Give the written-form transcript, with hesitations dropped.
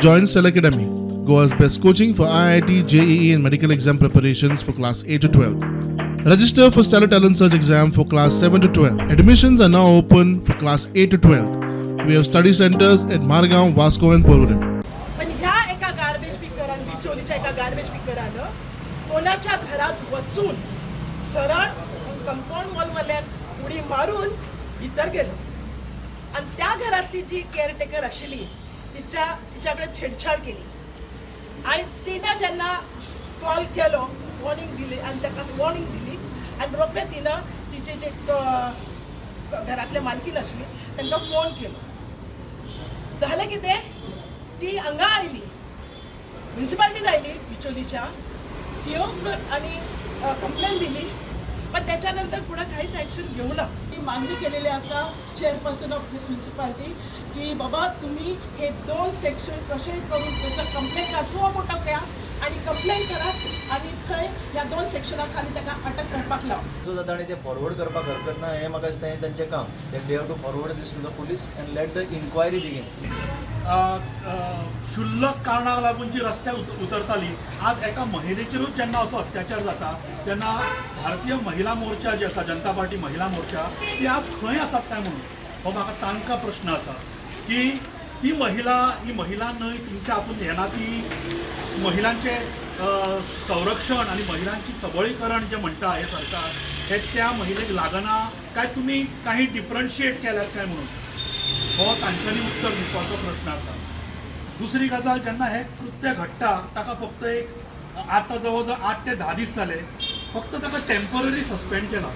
Join Cell Academy, Goa's best coaching for IIT, JEE, and medical exam preparations for class 8 to 12. Register for Stellar Talent Search exam for class 7 to 12. Admissions are now open for class 8 to 12. We have study centers at Margaon, Vasco, and Porvorim. पण ह्या एका garbage पिकरान, बिचोलीच्या एका garbage पिकरानं कोणाच्या घरात वचून सरळ compound वॉलवाल्यान उडी मारून भितर गेलो आणि त्या घरातली जी केअरटेकर आशिल्ली तिच्याकडे छेडछाड केली आणि तिनं जेन्ना कॉल केलो, वॉर्निंग दिली आणि ताका वॉर्निंग दिली आणि रोखडे तिनं तिचे जे घरातले मालकीन आशिल्ली तांकां फोन केलो. झालं कितें, ती हांगा आयली, म्युन्सिपाल्टीत आयली बिचोलीच्या सीओ आणि कंप्लेन दिली, पण त्याच्यानंतर पुढं काहीच ॲक्शन घेऊ ना. ती मागणी केलेली आसा चेअरपर्सन ऑफ this municipality की बाबा तुम्ही हे दोन सेक्शन कशें करून त्याचा कंप्लेन सो मोठो करा आणि कंप्लेन करात आणि थंय ह्या दोन सेक्शना खाली ताका अटक करपाक लाव. जो जाता आनी ते फॉरवर्ड करपाक हरकत ना, हें म्हाका दिसता हें तांचें काम. They have to forward this to the police and let the inquiry begin. अ, अ, क्षुल्लक कारणाक लागून जी रस्त्यार उतरताली, आज एका महिलेचेरूच जेन्ना असो अत्याचार जाता तेन्ना भारतीय महिला मोर्चा जी आसा, जनता पार्टी महिला मोर्चा, ती आज खंय आसात काय म्हणून हो म्हाका तांकां प्रश्न आसा की ती महिला ही महिला न्हय तुमच्या हातून येना. ती महिलांचे संरक्षण आनी महिलांची सबळीकरण जे म्हणटा हे सरकार, हे त्या महिलेक लागना काय, तुमी काही डिफरन्शिएट केल्यात काय म्हणून हो तांच्यांनी उत्तर दिवपाचो प्रश्न आसा. दुसरी गजाल, जेन्ना हें कृत्य घडटा ताका फक्त एक आतां जवळ जवळ 8 ते 10 दीस जाले, फक्त ताका टेम्पररी सस्पेंड केला.